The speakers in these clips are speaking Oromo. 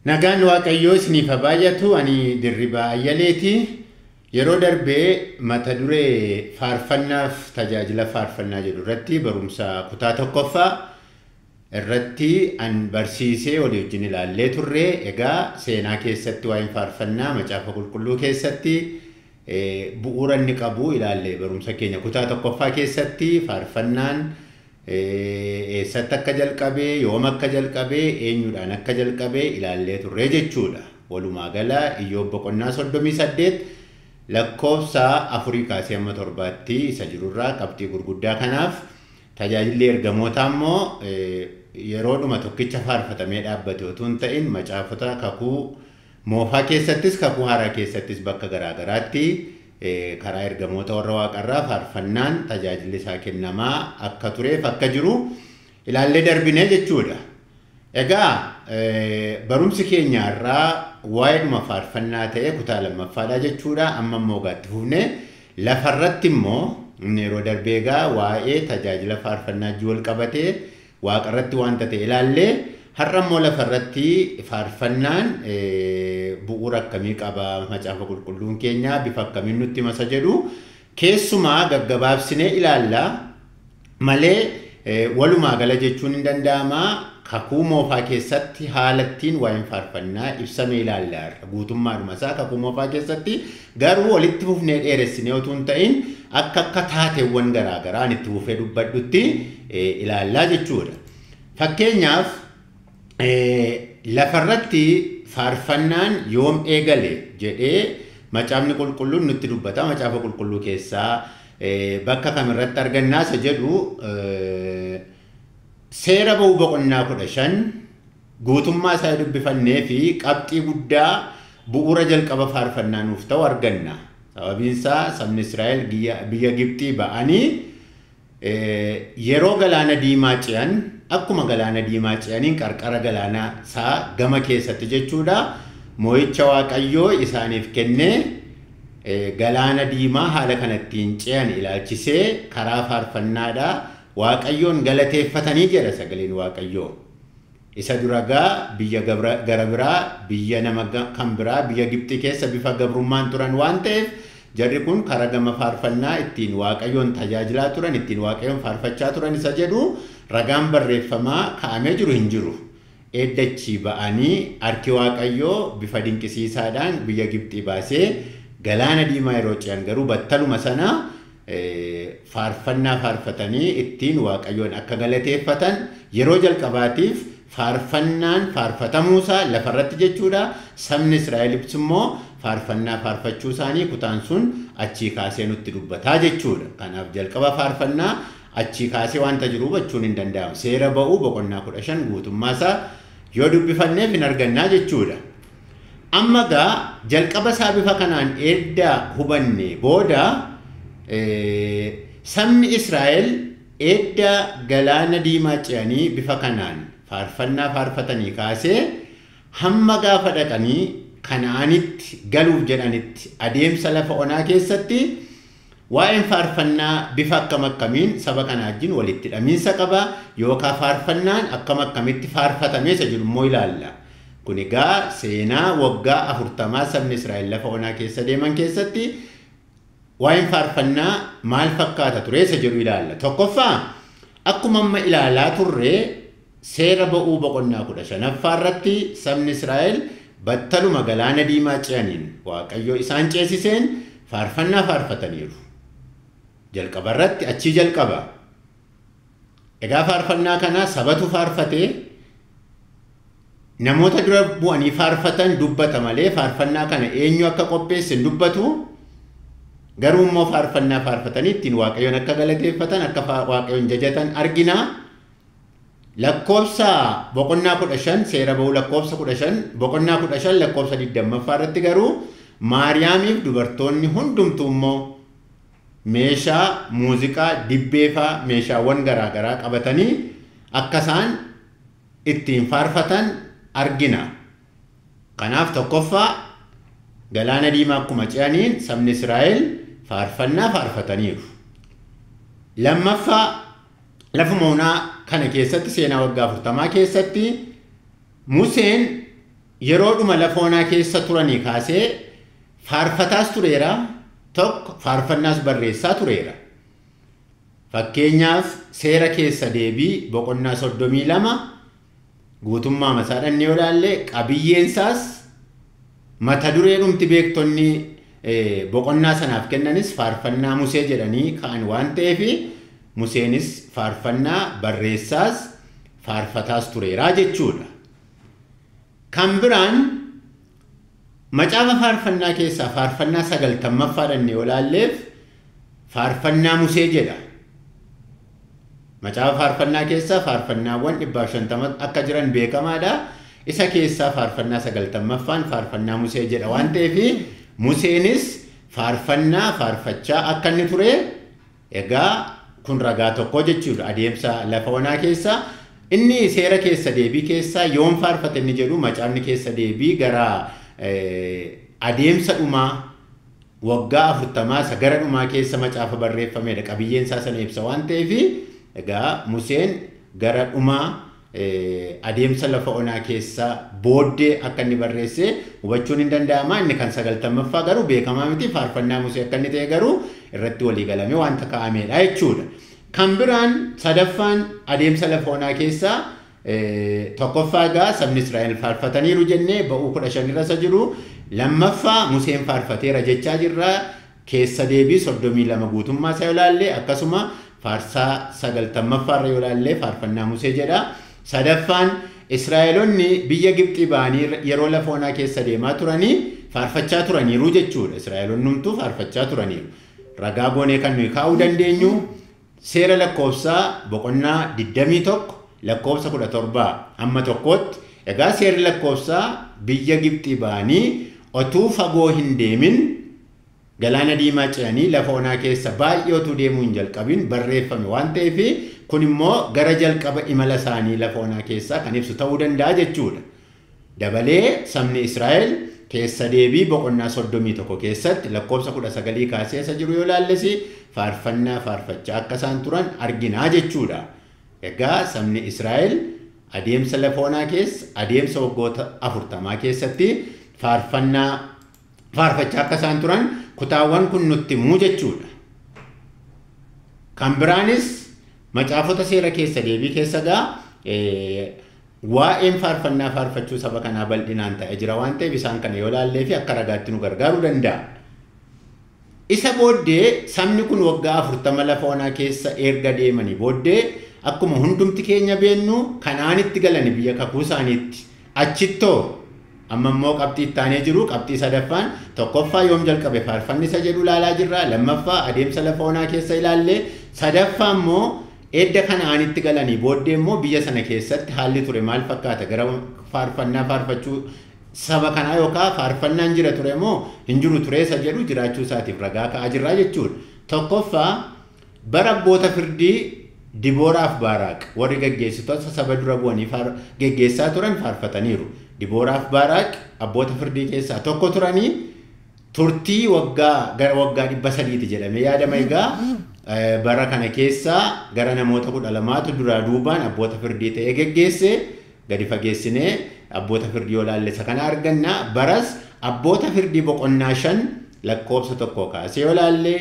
Nagaan Waaqayyoo isiniif haa baay'atu. Ani Dirribaa Ayyaleeti. Yeroo darbee mata duree faarfannaaf tajaajila faarfannaa jedhu irratti barumsa kutaa tokkoffaa irratti an barsiisee walii wajjin ilaallee turre. Egaa seenaa keessatti waa'een faarfannaa macaafa qulqulluu keessatti bu'uura inni qabu ilaalle. Barumsa keenya kutaa tokkoffaa keessatti faarfannaan eessatti akka jalqabee, yoom akka jalqabee, eenyudhaan akka jalqabee ilaallee turre jechuudha. Walumaa gala Iyyoob boqonnaa 38 lakkoofsa 4 kaasee amma 7tti isa jirurraa qabxii gurguddaa kanaaf tajaajilli ergamootaa immoo yeroodhuma tokkicha faarfatamee dhaabbate otoo hin ta'in macaafota kakuu moofaa keessattis kakuu haaraa keessattis bakka garaagaraatti karaa ergamoota warra waaqarraa faarfannaan tajaajilli isaa kennamaa akka tureef akka jiru ilaallee darbine jechuudha. Egaa barumsi keenya irraa waa'eedhuma faarfannaa ta'e kutaa lammaffaadha jechuudha. Amma immoo gaatti fufne lafarratti immoo inni yeroo darbee egaa waa'ee tajaajila faarfannaa wajjin wal qabatee waaqarratti wanta ta'e ilaallee, har'a immoo lafarratti faarfannaan bu'uura akkamii qaba, macaafa qulqulluun keenya bifa akkamiin nutti masa jedhu keessumaa gaggabaabsinee ilaalla malee walumaa gala jechuun hin danda'ama. Kakuu moofaa keessatti haalattiin waa'een faarfannaa ibsame ilaalla guutummaadhuma isaa kakuu moofaa keessatti, garuu walitti fufnee dheeressinee otoo hin ta'in akka akka taateewwan garaagaraan itti fufee dubbadhutti ilaallaa jechuudha. Fakkeenyaaf lafarratti faarfannaan yoom eegale jedhee macaafni qulqulluun nutti dubbata. Macaafa qulqulluu keessaa bakka kamirratti argannaa isa jedhu seera ba'uu boqonnaa 15 guutummaa isaa dubbifannee fi qabxii guddaa bu'uura jalqaba faarfannaa nuuf ta'u arganna. Sababiin isaa sabni Israa'el biyya Gibxii ba'anii yeroo galaana diimaa ce'an, akkuma galaana diimaa ce'aniin qarqara galaanaa isaa gama keessatti jechuudha, moo'icha Waaqayyoo isaaniif kennee galaana diimaa haala kanattiin ce'an ilaalchisee karaa faarfannaadhaa Waaqayyoon galateeffatanii jedha sagaleen Waaqayyoo. Isa duragaa biyya gara biraa, biyya nama kan biraa, biyya Gibxii keessa bifa gabrummaan turan waan ta'eef jarri kun karaa gama faarfannaa ittiin Waaqayyoon tajaajilaa turan, ittiin Waaqayyoon faarfachaa turan isa jedhu ragaan barreeffamaa kaa'amee jiru hin jiru. Eeddachii ba'anii harki Waaqayyoo bifa dinqisiisaadhaan biyya Gibxii baasee galaana diimaa yeroo ce'an garuu battaluma sana faarfannaa faarfatanii ittiin Waaqayyoon akka galateeffatan yeroo jalqabaatiif faarfannaan faarfatamuusaa lafarratti jechuudha. Sabni Israa'elis immoo faarfannaa faarfachuu isaanii kutaan sun achii kaasee nutti dubbataa jechuudha. Kanaaf jalqaba faarfannaa achii kaasee wanta jiru hubachuun hin danda'amu. Seera ba'uu boqonnaa 15 guutummaa isaa yoo dubbifanneef hin argannaa jechuudha. Amma gaa jalqaba isaa bifa kanaan edda hubanne booda sabni Israa'el edda galaana diimaa ce'anii bifa kanaan faarfannaa faarfatanii kaasee hamma gaafa dhaqanii Kana'aanitti galuuf jedhanitti adeemsa lafa onaa keessatti waa'een faarfannaa bifa akkam akkamiin saba kana wajjin walitti hidhamiinsa qaba yookaan faarfannaan akkam akkamitti faarfatamee isa jiru immoo ilaalla. Kun egaa seenaa waggaa 40 sabni Israa'el lafa onaa keessa deeman keessatti waa'een faarfannaa maal fakkaata ture isa jedhu ilaalla. Tokkoffaa akkuma amma ilaalaa turre seera ba'uu boqonnaa 15ffaa irratti sabni Israa'el battaluma galaana diimaa ce'aniin Waaqayyo isaan ceesiseen faarfannaa faarfataniiru. Jalqaba irratti achii jalqaba. Egaa faarfannaa kana sabatu faarfatee namoota dura bu'anii faarfatan dubbata malee faarfannaa kana eenyu akka qopheesse hin dubbatu. Garuu immoo faarfannaa faarfatanii ittiin Waaqayyoon akka galateeffatan, akka Waaqayyoon jajatan argina. Lakkoofsa boqonnaa 15 seera ba'uu lakkoofsa 15 boqonnaa 15 lakkoofsa 20ffaa irratti garuu Maariyaamiif dubartoonni hundumtuu immoo meeshaa muuziqaa dibbeefaa meeshaawwan garaagaraa qabatanii akka isaan ittiin faarfatan argina. Kanaaf tokkoffaa galaana diimaa akkuma ce'aniin sabni Israa'el faarfannaa faarfataniiru. Lammaffaa lafuma onaa kana keessatti seenaa waggaa 40 keessatti Museen Yeroodhuma lafa onaa keessa turanii kaasee faarfataas tureera, tokko faarfannaas barreessaa tureera. Fakkeenyaaf seera keessa deebii boqonnaa 32 guutummaa masaadhaan yoo ilaalle qabiyyeensaas mata duree dhumti beektonni boqonnaa sanaaf kennanis faarfannaa Musee jedhanii ka'an waan ta'eef Museenis faarfannaa barreessaas faarfataas tureeraa jechuudha. Kan biraan macaafa faarfannaa keessaa faarfannaa 90ffaadhaan yoo ilaalleef faarfannaa Musee jedha. Macaafa faarfannaa keessaa faarfannaawwan 150 akka jiran beekamaadha. Isa keessaa faarfannaa 90ffaan faarfannaa Musee jedha waan ta'eef Museenis faarfannaa faarfachaa akka inni ture egaa kun ragaa tokko jechuudha. Adeemsa lafa onaa keessa inni seera keessa deebii keessaa yoom faarfate inni jedhu macaafni keessa deebii gara adeemsa dhumaa waggaa 40 isa gara dhumaa keessa macaafa barreeffamedha. Qabiyyeen isaa sana ibsa waan ta'eef egaa Museen gara dhumaa adeemsa lafa onaa keessa booddee akka inni barreesse hubachuun hin danda'ama. Inni kan 90ffaa garuu beekamaa miti. Faarfannaa Musee akka inni ta'e garuu irratti walii galame wanta kaa'amedha jechuudha. Kan biraan sadaffaan adeemsa lafa onaa keessa tokkoffaa egaa sabni Israa'el faarfataniiru jennee ba'uu 15 irra isa jiru. Lammaffaa Museen faarfateera jechaa jirra. Keessa deebii 32 guutummaa isaa yoo ilaalle akkasuma faarsaa 90ffaa irra yoo ilaalle faarfannaa Musee jedha. Sadaffaan Israa'eloonni biyya Gibxii ba'anii yeroo lafa onaa keessa deemaa turanii faarfachaa turaniiru jechuudha. Israa'eloonni hundumtuu faarfachaa turaniiru. Ragaa goonee kan nuyi kaa'uu dandeenyu seera lakkoofsaa boqonnaa 21 lakkoofsa 17 hamma 1tti. Egaa seerri lakkoofsaa biyya Gibxii ba'anii otuu fagoo hin deemin galaana diimaa ce'anii lafa onaa keessa baay'ee otuu deemuu hin jalqabin barreeffame waan ta'eef kun immoo gara jalqaba imala isaanii lafa onaa keessaa kan ibsu ta'uu danda'a jechuudha. Dabalee sabni Israa'el keessa deebii boqonnaa 31 keessatti lakkoofsa 19 kaasee isa jiru yoo ilaalles faarfannaa faarfachaa akka isaan turan arginaa jechuudha. Egaa sabni Israa'el adeemsa lafa onaa keessa adeemsa waggoota 40 keessatti faarfannaa faarfachaa akka isaan turan kutaawwan kun nutti himuu jechuudha. Kan biraanis macaafota seera keessa deebii keessa gaa waa'een faarfannaa faarfachuu saba kanaa bal'inaan ta'ee jira waan ta'eef isaan kana yoo ilaallee fi akka ragaatti nu gargaaruu danda'a. Isa booddee sabni kun waggaa 40 lafa onaa keessa erga deemanii booddee akkuma hundumti keenya beennu Kanaanitti galani biyya kakuu isaaniitti. Achittoo amma immoo qabxii itti aanee jiru qabxii sadaffaan tokkoffaa yoom jalqabe faarfanni isa jedhu ilaalaa jirra. Lammaffaa adeemsa lafa onaa keessa ilaallee sadaffaa immoo edda Kanaanitti galanii booddee immoo biyya sana keessatti haalli ture maal fakkaata gara faarfannaa faarfachuu saba kanaa yookaan faarfannaan jira ture moo hin jiru ture isa jedhu jiraachuu isaatiif ragaa ka'aa jirra jechuudha. Tokkoffaa bara abboota firdii Dibooraaf Baaraaq warri geggeessitoota saba dura bu'anii geggeessaa turan faarfataniiru. Dibooraaf Baaraaq abboota firdii keessaa tokko turanii turtii waggaa gara waggaa 300 jedhamee yaadama. Egaa bara kana keessaa gara namoota 12tu duraa duubaan abboota firdii ta'ee geggeesse. Gadi fageessinee abboota firdii yoo ilaalle isa kana arganna. Baras abboota firdii boqonnaa 5 lakkoofsa 1 kaasee yoo ilaalle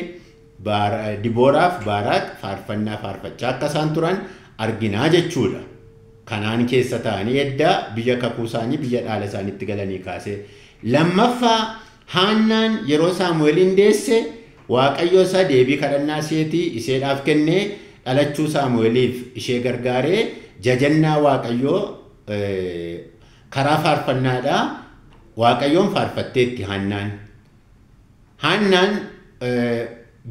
Dibooraaf Baaraaq faarfannaa faarfachaa akka isaan turan arginaa jechuudha. Kanaan keessa ta'anii edda biyya kakuu isaanii biyya dhaala isaaniitti galanii kaasee. Lammaffaa Haannaan yeroo Saamu'eelin deesse Waaqayyo isa deebii kadhannaa isheetii isheedhaaf kennee dhalachuu Saamu'eeliif ishee gargaaree jajannaa Waaqayyoo karaa faarfannaadhaa Waaqayyoon faarfatteetti Haannaan. Haannaan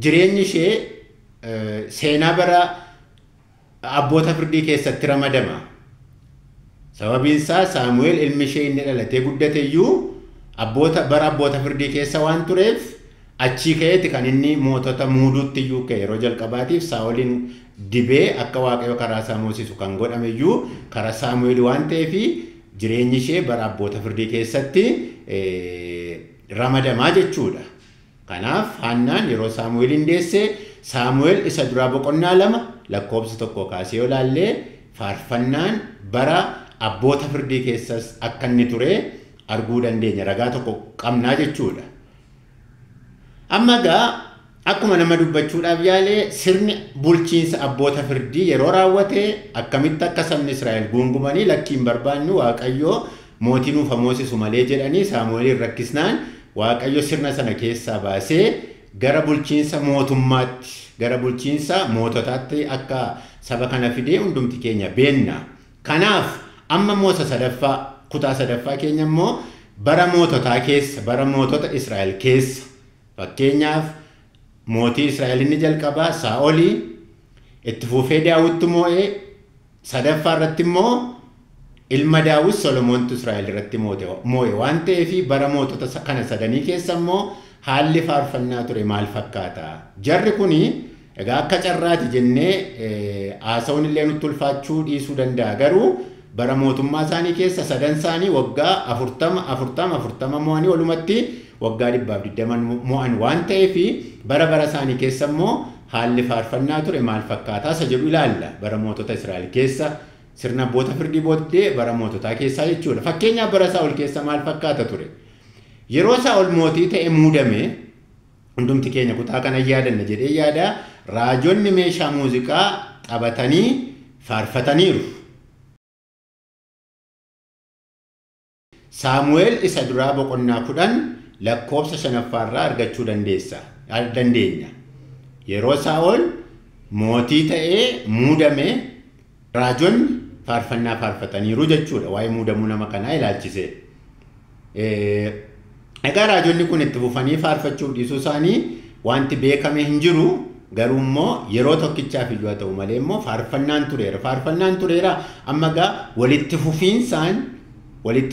jireenyi ishee seenaa bara abboota firdii keessatti ramadama. Sababiin isaa Saamu'eel ilmi ishee inni dhalatee guddate iyyuu bara abboota firdii keessa waan tureef achii ka'eeti kan inni mootota muuduutti iyyuu ka'e yeroo jalqabaatiif Saa'oliin dibee akka Waaqayyo karaa isaa moosisu kan godhame iyyuu karaa Saamu'eel waan ta'eef jireenyi ishee bara abboota firdii keessatti ramadamaa jechuudha. Kanaaf Haannaan yeroo Saamu'eelin deesse Saamu'eel isa duraa boqonnaa 2 lakkoofsa 1 kaasee yoo ilaalle faarfannaan bara abboota firdii keessas akka inni ture arguu dandeenya, ragaa tokko qabnaa jechuudha. Amma egaa akkuma nama dubbachuudhaaf yaalee sirni bulchiinsa abboota firdii yeroo raawwate akkamitti akka sabni Israa'el guungumanii lakkiin barbaannu Waaqayyo mootii nuuf moosisu malee jedhanii Saamu'eelin rakkisnaan Waaqayyo sirna sana keessaa baasee gara bulchiinsa mootummaatti, gara bulchiinsa moototaatti akka saba kana fidee hundumti keenya beenna. Kanaaf amma moosa sadaffaa, kutaa sadaffaa keenya immoo bara moototaa keessa, bara mootota Israa'el keessa, fakkeenyaaf mootii Israa'el inni jalqabaa Saa'olii, itti fufee Daawittu moo'ee, sadaffaa irratti immoo ilma Daawit Solomoontu Israa'el irratti moo'e waan ta'eef bara mootota kana sadanii keessa immoo haalli faarfannaa ture maal fakkaata? Jarri kuni egaa akka carraati jennee haasa'uun illee nutti ulfaachuu dhiisuu danda'a, garuu bara mootummaa isaanii keessa sadan isaanii waggaa 40 40 40 mo'anii walumatti waggaa 120 mo'an waan ta'eef bara bara isaanii keessa immoo haalli faarfannaa ture maal fakkaataa isa jedhu ilaalla. Bara mootota Israa'el keessa sirna abboota firdii booddee bara moototaa keessaa jechuudha. Fakkeenyaaf bara Saa'ol keessa maal fakkaata ture? Yeroo Saa'ol mootii ta'e muudame, hundumti keenya kutaa kana yaadanna jedhee yaada, raajonni meeshaa muuziqaa taphatanii faarfataniiru. Saamu'eel isa duraa boqonnaa 10 lakkoofsa 5ffaarraa argachuu dandeenya. Yeroo Saa'ol mootii ta'ee muudame raajonni faarfannaa faarfataniiru jechuudha, waa'ee muudamuu nama kanaa ilaalchise. Egaa raajonni kun itti fufanii faarfachuuf dhiisuu isaanii wanti beekame hin jiru, garuu immoo yeroo tokkichaaf iyyuu haa ta'u malee immoo faarfannaan tureera. Faarfannaan tureera amma egaa walitti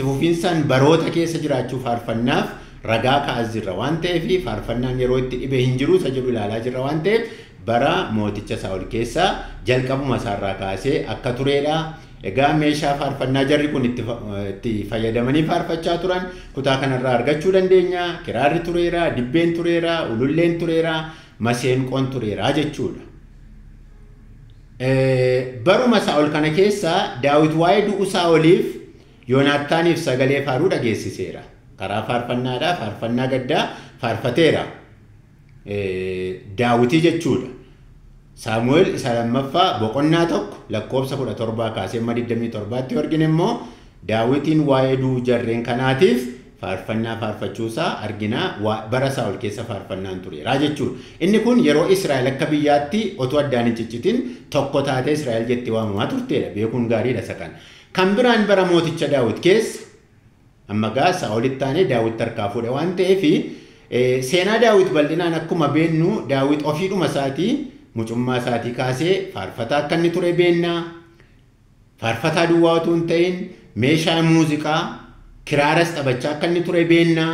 fufiinsaan baroota keessa jiraachuu faarfannaaf ragaa ka'aa jirra waan ta'eef faarfannaan yeroo itti dhibe hin jiru isa jedhu ilaalaa jirra waan ta'eef bara mooticha Saa'ol keessa jalqabuma isaarraa kaasee akka tureedha. Egaa meeshaa faarfannaa jarri kun itti fayyadamanii faarfachaa turan kutaa kanarraa argachuu dandeenya. Kiraarri tureera, dibbeen tureera, ululleen tureera, maseenqoon tureera jechuudha. Baruma Saa'ol kana keessa Daawit waa'ee du'uu Saa'oliif Yoonaataaniif sagalee faaruu dhageessiseera. Karaa faarfannaadhaa, faarfannaa gaddaa faarfateera. Daawitii jechuudha. Saamu'eel isa lammaffaa boqonnaa 1 lakkoofsa 17 kaasee amma 27tti arginu immoo Daawitiin waa'ee du'uu jarreen kanaatiif faarfannaa faarfachuusaa argina. Bara Saa'ol keessa faarfannaan tureera jechuudha. Inni kun yeroo Israa'el akka biyyaatti otoo addaan hin ciccitin tokko taatee Israa'el jettee waamamaa turteedha. Beekuun gaariidha isa kana. Kan biraan bara mooticha Daawit keessa amma gaa Saa'olitti aanee Daawit harkaa fuudhe waan ta'eef seenaa Daawit bal'inaan akkuma beennu Daawit ofiidhuma isaatii mucummaa isaatii kaasee faarfataa akka inni ture beenna. Faarfataa duwwaa otoo hin ta'in meeshaa muuziqaa kiraaras taphachaa akka inni ture beenna.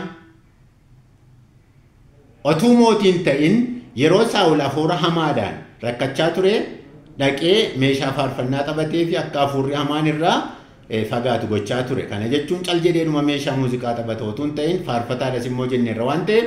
Otuu mootii hin ta'in yeroo Saa'ol hafuura hamaadhaan rakkachaa ture dhaqee meeshaa faarfannaa taphatee fi akka hafuurri hamaan irraa fagaatu gochaa ture. Kana jechuun cal jedheedhuma meeshaa muuziqaa taphata otoo hin ta'in faarfataadhas immoo jenneerra waan ta'eef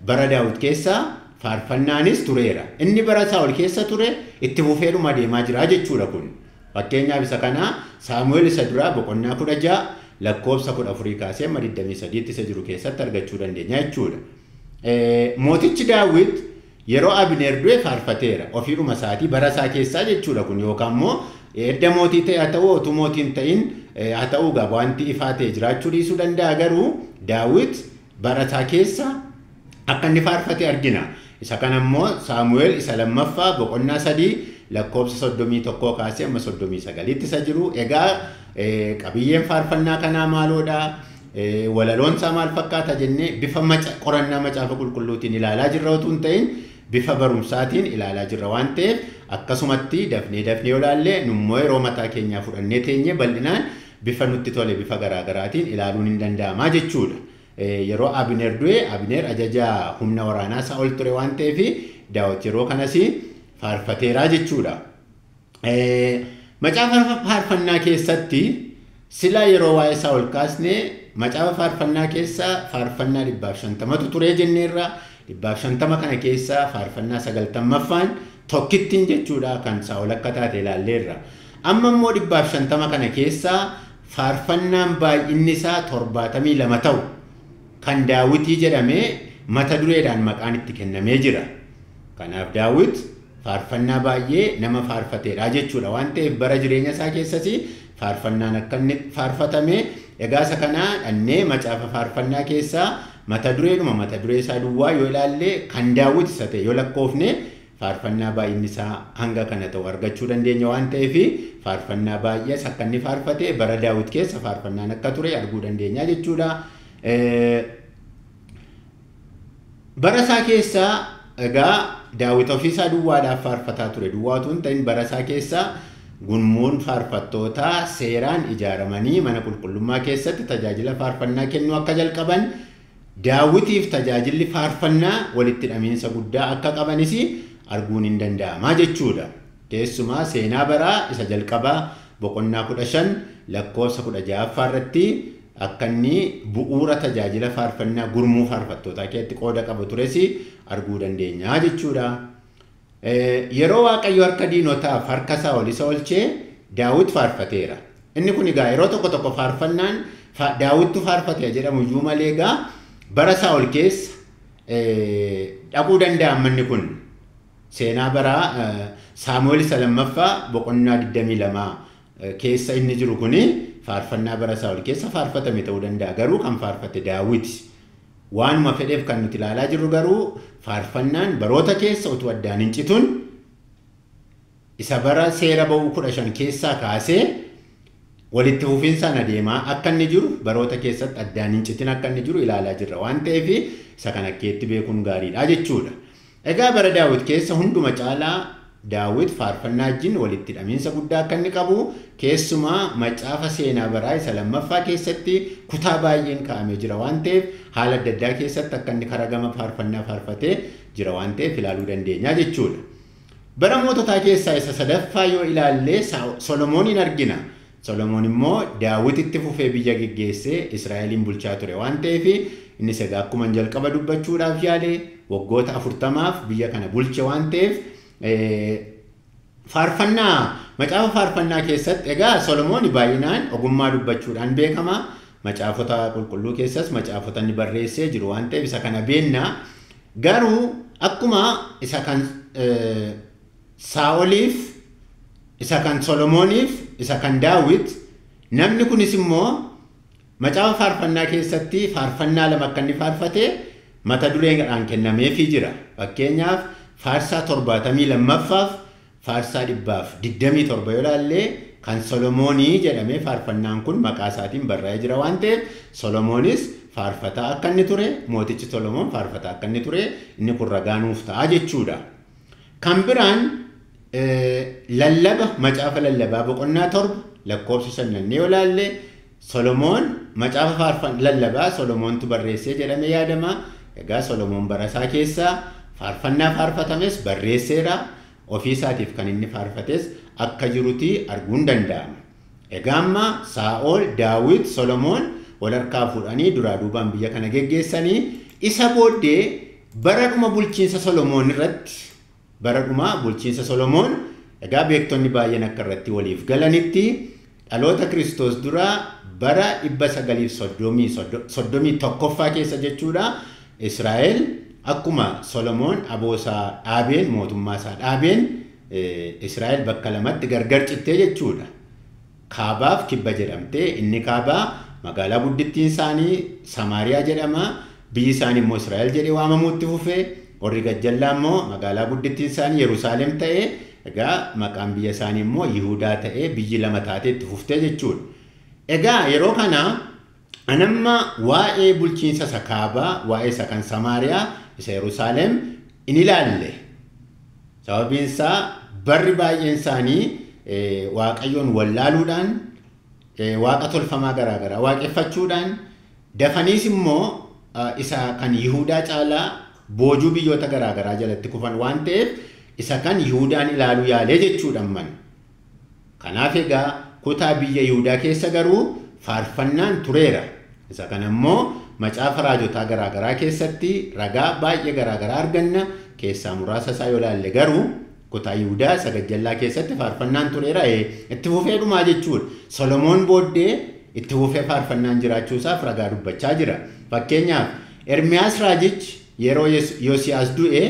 bara Daawit keessa faarfannaanis tureera. Inni bara Saa'ol keessa ture itti fufeedhuma deemaa jira jechuudha kun. Fakkeenyaaf isa kana Saamu'eel isa duraa boqonnaa 16 lakkoofsa 14 kaasee amma 23tti isa jiru keessatti argachuu dandeenya jechuudha. Mootichi Daawit yeroo Abneer du'e faarfateera. Ofiidhuma isaatii bara isaa keessaa jechuudha kun, yookaan immoo edda mootii ta'e haa ta'u otuu mootii hin ta'in haa ta'uu gaa wanti ifaa ta'e jiraachuu dhiisuu danda'a, garuu Daawit bara isaa keessa akka inni faarfate argina. Isa kana immoo Saamu'eel isa lammaffaa boqonnaa 3 lakkoofsa 31 kaasee amma 39tti isa jiru. Egaa qabiyyeen faarfannaa kanaa maaloodha? Walaloon isaa maal fakkaata jennee bifa qorannaa macaafa qulqulluutiin ilaalaa jirra otoo hin ta'in bifa barumsaatiin ilaalaa jirra waan ta'eef akkasumatti dafnee dafnee yoo ilaalle nummoo yeroo mataa keenyaa fudhannee teenyee bal'inaan bifa nutti tole bifa garaagaraatiin ilaaluun hin danda'amaa jechuudha. Yeroo Abneer du'e Abneer ajaja humna waraanaa Saa'ol ture waan ta'eef Daawit yeroo kanas faarfateeraa jechuudha. Macaafa faarfannaa keessatti sila yeroo waa'ee Saa'ol kaasne macaafa faarfannaa keessa faarfannaa 150tu turee jenneerra. 150 kana keessa faarfannaa 90ffaan tokkittiin jechuudha kan Saa'ol akka taate ilaalleerra. Amma immoo 150 kana keessa faarfannaan baay'inni isaa 72 ta'u kan Daawitii jedhamee mata dureedhaan maqaan itti kennamee jira. Kanaaf Daawit faarfannaa baay'ee nama faarfateedha jechuudha. Waan ta'eef bara jireenya isaa keessas faarfannaan akka inni faarfatame egaa isa kana dhannee macaafa faarfannaa keessaa mata dureedhuma mata duree isaa duwwaa yoo ilaalle kan Daawit isa ta'e yoo lakkoofne faarfannaa baay'inni isaa hanga kana ta'u argachuu dandeenya waan ta'eef faarfannaa baay'ees akka inni faarfate bara Daawit keessa faarfannaan akka ture arguu dandeenya jechuudha. Bara isaa keessa egaa Daawit ofiisaa duwwaadhaaf faarfataa ture. Duwwaa utuu hin ta'in bara isaa keessa gurmuun faarfattootaa seeraan ijaaramanii mana qulqullummaa keessatti tajaajila faarfannaa kennuu akka jalqaban Daawitiif tajaajilli faarfannaa walitti hidhamiinsa guddaa akka qabanis arguun hin danda'amaa jechuudha. Keessumaa seenaa baraa isa jalqabaa boqonnaa 15 lakkoofsa 16 irratti akka inni bu'uura tajaajila faarfannaa gurmuu faarfattootaa keessatti qooda qabu tures arguu dandeenya jechuudha. Yeroo Waaqayyo harka diinotaaf harka isaa ol isa olchee Daawit faarfateera. Inni kun egaa yeroo tokko tokko faarfannaan Daawittu faarfate jedhamu iyyuu malee egaa bara Saa'ol keessa dhaquu danda'a manni kun. Seenaa baraa Saamu'eel isa lammaffaa boqonnaa 22 keessa inni jiru kuni faarfannaa bara Saa'ol keessa faarfatame ta'uu danda'a. Garuu kan faarfate Daawit. Waanuma fedheef kan nuti ilaalaa jirru garuu faarfannaan baroota keessa utuu addaan hin citun isa bara seera ba'uu 15 keessaa kaasee walitti fufinsaan adeemaa akka inni jiru baroota keessatti addaan hin citin akka inni jiru ilaalaa jirra waan ta'eef isa kana akkeetti beekuun gaariidha jechuudha. Egaa bara Daawit keessa hunduma caalaa Daawit faarfannaa wajjin walitti hidhamiinsa guddaa akka inni qabu keessumaa macaafa seenaa baraa isa lammaffaa keessatti kutaa baay'een kaa'amee jira waan ta'eef haala adda addaa keessatti akka inni karaa gama faarfannaa faarfatee jira waan ta'eef ilaaluu dandeenya jechuudha. Bara moototaa keessaa isa sadaffaa yoo ilaalle Solomooniin argina. Solomoon immoo Daawititti fufee biyya geggeessee Israa'eliin bulchaa ture waan ta'eef innis egaa akkuma jalqaba dubbachuudhaaf yaale waggoota 40 biyya kana bulche waan ta'eef faarfannaa macaafa faarfannaa keessatti egaa Solomoon baay'inaan ogummaa dubbachuudhaan beekama. Macaafota qulqulluu keessas macaafota inni barreessee jiru waan ta'eef isa kana beenna. Garuu akkuma isa kan Saa'oliif, isa kan Solomooniif, isa kan Daawit namni kunis immoo macaafa faarfannaa keessatti faarfannaa lama akka inni faarfate mata dureedhaan kennameefii jira. Fakkeenyaaf faarsaa 72ffaaf faarsaa 127 yoo ilaalle kan Solomoonii jedhamee faarfannaan kun maqaa isaatiin barraa'ee jira waan ta'eef Solomoonis faarfataa akka inni ture, mootichi Solomoon faarfataa akka inni ture inni kun ragaa nuuf ta'a jechuudha. Kan biraan lallaba macaafa lallabaa boqonnaa 7 lakkoofsa 5 yoo ilaalle Solomoon macaafa lallabaa Solomoontu barreessee jedhamee yaadama. Egaa Solomoon bara isaa keessaa faarfannaa faarfatames barreesseera. Ofii isaatiif kan inni faarfates akka jirutti arguun danda'ama. Egaa amma Saa'ol, Daawit, Solomoon wal harkaa fuudhanii duraa duubaan biyya kana geggeessanii isa booddee bara dhuma bulchiinsa Solomoon irratti bara dhuma bulchiinsa Solomoon egaa beektonni baay'een akka irratti waliif galanitti dhaloota Kiristoos dura bara 931ffaa keessa jechuudha. Israa'el akkuma Solomoon aboosaa dhaabeen mootummaa isaa dhaabeen Israa'el bakka lamatti gargar cittee jechuudha. Kaabaaf kibba jedhamtee inni kaabaa magaalaa guddittiin isaanii Samaariyaa jedhama. Biyyi isaanii immoo Israa'el jedhee waamamuutti fufee warri gajjallaa immoo magaalaa guddittiin isaanii Yerusaalem ta'ee egaa maqaan biyya isaanii immoo Yihudaa ta'ee biyyi lama taatee itti fuftee jechuudha. Egaa yeroo kana anamma waa'ee bulchiinsa isa kaabaa, waa'ee isa kan Samaariyaa, isa Yerusaalem in ilaalle. Sababiin isaa barri baay'een isaanii Waaqayyoon wallaaluudhaan, waaqa tolfamaa garaagaraa waaqeffachuudhaan, dafaniis immoo isa kan Yihudaa caalaa boojuu biyyoota garaagaraa jalatti kufan waan ta'eef isa kan Yihudaan ilaaluu yaalee jechuudha amman. Kanaaf egaa kutaa biyya Yihudaa keessa garuu faarfannaan tureera. Isa kana immoo macaafa raajotaa garaagaraa keessatti ragaa baay'ee garaagaraa arganna. Keessaa muraasa isaa yoo ilaalle garuu kutaa Yihudaa isa gajjallaa keessatti faarfannaan tureera. Itti fufee dhumaa jechuudha. Solomoon booddee itti fufee faarfannaan jiraachuusaaf ragaa dubbachaa jira. Fakkeenyaaf Ermiyaas raajichi yeroo Yosiyaas du'e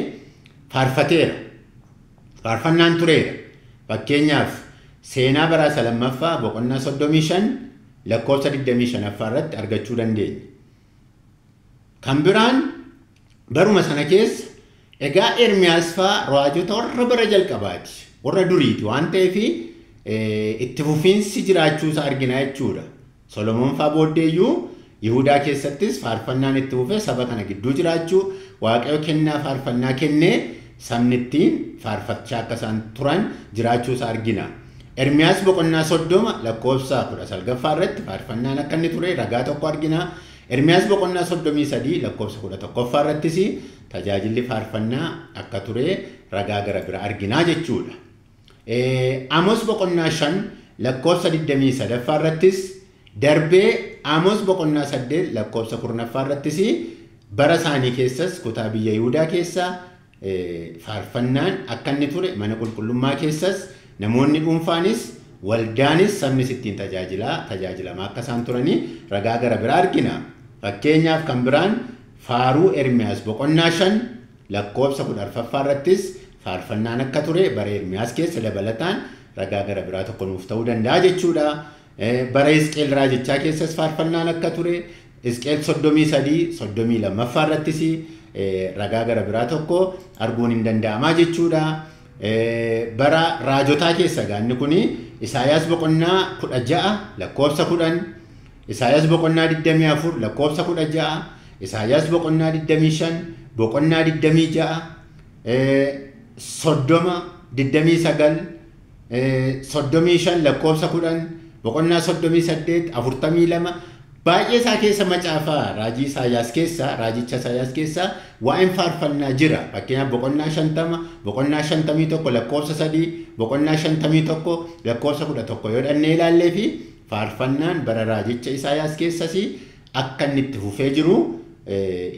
faarfateera. Faarfannaan tureera. Fakkeenyaaf seenaa bara isa lammaffaa boqonnaa 35 lakkoofsa 25 irratti argachuu dandeenya. Kan biraan baruma sana keessa egaa Ermiyaas fa'aa raajota warra bara jalqabaati, warra duriiti waan ta'eef itti fufiinsi jiraachuusaa argina jechuudha. Solomoon fa'aa booddeeyyuu Yihudaa keessattis faarfannaan itti fufee saba kana gidduu jiraachuu Waaqayyo kennaa faarfannaa kennee sabni ittiin faarfachaa akka isaan turan jiraachuusaa argina. Ermiyaas boqonnaa 30 lakkoofsa 19 irratti faarfannaan akka inni ture ragaa tokko argina. Ermiyaas boqonnaa 33 lakkoofsa 11 irrattis tajaajilli faarfannaa akka ture ragaa gara bira arginaa jechuudha. Amos boqonnaa 5 lakkoofsa 23 irrattis darbee Amos boqonnaa 8 lakkoofsa 10 irrattis bara isaanii keessas kutaa biyya Yihudaa keessa faarfannaan akka inni ture mana qulqullummaa keessas namoonni dhuunfaanis waldaanis sabnis ittiin tajaajilamaa akka isaan turanii ragaa gara biraa argina. Fakkeenyaaf kan biraan faaruu Ermiyaas boqonnaa 5 lakkoofsa 14 irrattis faarfannaan akka ture bara Ermiyaas keessa dabalataan ragaa gara biraa tokko nuuf ta'uu danda'a jechuudha. Bara Hisqeel raajichaa keessas faarfannaan akka ture Hisqeel 33 32 irrattis ragaa gara biraa tokko arguun hin danda'amaa jechuudha. Bara raajotaa keessa gaanni kun Isaayaas boqonnaa 16 lakkoofsa 10, Isaayaas boqonnaa 24 lakkoofsa 16, Isaayaas boqonnaa 25 boqonnaa 26, 30 29, 35 lakkoofsa 10, boqonnaa 38 42 baay'ee isaa keessa macaafaa raajii Isaayaas keessa raajicha Isaayaas keessa waa'een faarfannaa jira. Fakkeenyaaf boqonnaa 50 boqonnaa 51 lakkoofsa 3 boqonnaa 51 lakkoofsa 11 yoo dhannee ilaallee fi faarfannaan bara raajicha Isaayaas keessas akka inni itti fufee jiru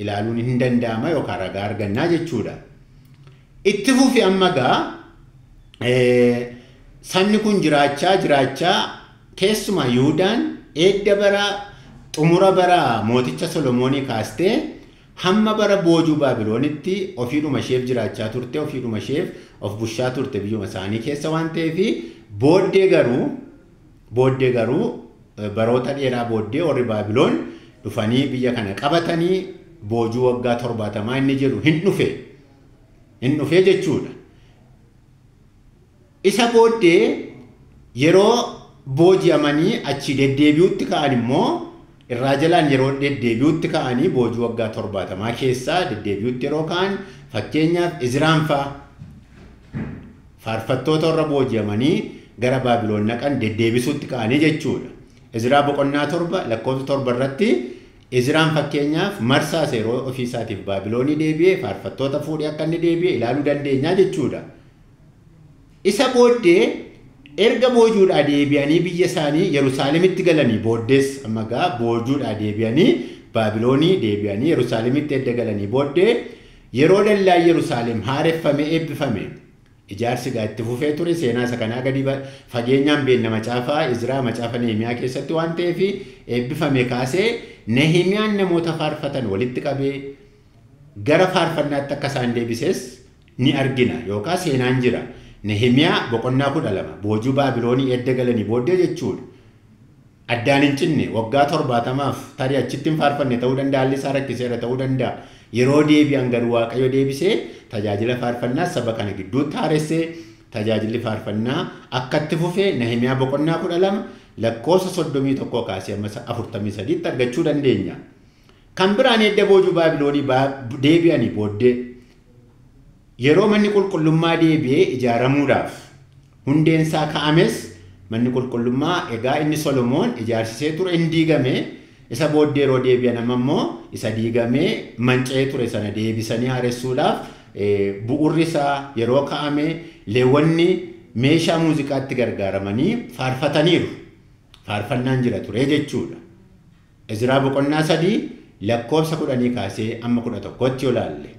ilaaluun hin danda'ama yookaan ragaa argannaa jechuudha. Itti fufi amma gaa sabni kun jiraachaa keessumaa Yihuudaan eedda bara xumura bara mooticha Solomoonii kaastee hamma bara boojuu Baabiloonitti ofiidhuma isheef jiraachaa turte, ofiidhuma isheef of bushaa turte biyyuma isaanii keessa waan ta'eef booddee garuu baroota dheeraa booddee warri Baabiloon dhufanii biyya kana qabatanii boojuu waggaa 70 inni jedhu hin dhufe jechuudha. Isa booddee yeroo booji'amanii achi deddeebi'utti ka'an immoo irraa jalaan yeroo deddeebi'utti ka'anii boojuu waggaa 70 keessaa deddeebi'utti yeroo ka'an fakkeenyaaf Izraan fa'aa faarfattoota warra booji'amanii gara Baabiloon naqan deddeebisuutti ka'anii jechuudha. Izraa boqonnaa 7 lakkoofsa 7 irratti Izraan fakkeenyaaf marsaa yeroo ofiisaatiif Baabiloonii deebi'ee faarfattoota fuudhee akka inni deebi'e ilaaluu dandeenya jechuudha. Isa booddee erga boojuudhaa deebi'anii biyya isaanii Yerusaalemitti galanii booddees amma gaa boojuudhaa deebi'anii Baabiloonii deebi'anii Yerusaalemitti edda galanii booddee yeroo dallaa Yerusaalem haareffame eebbifame ijaarsi gaa itti fufee ture seenaa isa kanaa gadi fageenyaan beenna macaafaa Izraa macaafa Nehemiyaa keessatti waan ta'eef eebbifame kaasee Nehemiyaan namoota faarfatan walitti qabee gara faarfannaatti akka isaan deebises ni argina yookaan seenaan jira. Nehemiyaa boqonnaa 12 boojuu Baabiloonii edda galanii booddee jechuudha. Addaan hin cinne waggaa 70 tarii achitti hin faarfanne ta'uu danda'a, haalli isaa rakkiseera ta'uu danda'a. Yeroo deebi'an garuu Waaqayyo deebisee tajaajila faarfannaa saba kana gidduutti haaressee tajaajilli faarfannaa akka itti fufee Nehemiyaa boqonnaa 12 lakkoofsa 31 kaasee amma 43 argachuu dandeenya. Kan biraan edda boojuu Baabiloonii deebi'anii booddee yeroo manni qulqullummaa deebi'ee ijaaramuudhaaf hundeen isaa ka'ames manni qulqullummaa egaa inni Solomoon ijaarsisee ture hin diigame isa booddee yeroo deebi'an amma immoo isa diigamee manca'ee ture sana deebisanii haaressuudhaaf bu'urri isaa yeroo ka'ame leewwanni meeshaa muuziqaatti gargaaramanii faarfataniiru. Faarfannaan jira ture jechuudha. Izraa boqonnaa 3 lakkoofsa 10 kaasee amma 11tti yoo ilaalle.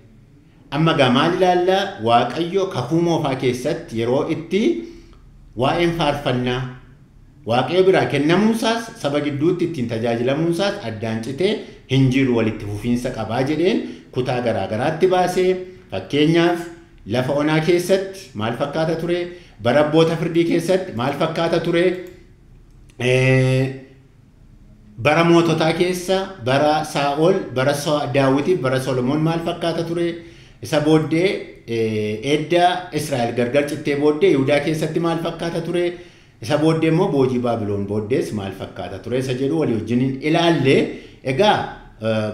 Amma gaa maal ilaalla? Waaqayyo kakuu moofaa keessatti yeroo itti waa'een faarfannaa Waaqayyo biraa kennamuunsaas saba gidduutti ittiin tajaajilamuunsaas addaan citee hin jiru, walitti fufiinsa qabaa jedheen kutaa garaagaraatti baasee, fakkeenyaaf lafa onaa keessatti maal fakkaata ture, bara abboota firdii keessatti maal fakkaata ture, bara moototaa keessa, bara Saa'ol, bara Daawitiif, bara Solomoon maal fakkaata ture, isa booddee edda Israa'el gargar cittee booddee Yihudaa keessatti maal fakkaata ture, isa booddee immoo boojii Baabiloon booddees maal fakkaata ture isa jedhu walii wajjiniin ilaalle. Egaa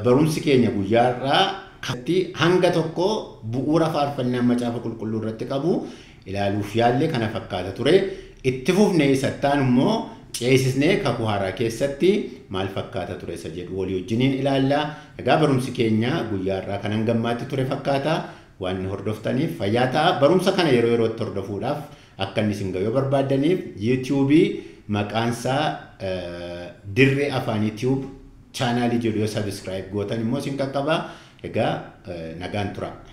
barumsi keenya guyyaa irraa hanga tokko bu'uura faarfannaa macaafa qulqulluu irratti qabu ilaaluuf yaalle kana fakkaata ture. Itti fufnee isattaan immoo ceesisnee kakuu haaraa keessatti maal fakkaata ture isa jedhu walii wajjiniin ilaalla. Egaa barumsi keenya guyyaa irraa kan hangammaatti ture fakkaata. Waan hordoftaniif fayyaa ta'a. Barumsa kana yeroo yerootti hordofuudhaaf akka inni isin ga'u barbaaddaniif yuutuubii maqaansaa Dirree Afaan Yuutuub chaanaalii jedhu yoo sabiskiraayib gootan immoo isin qaqqaba. Egaa nagaan tura.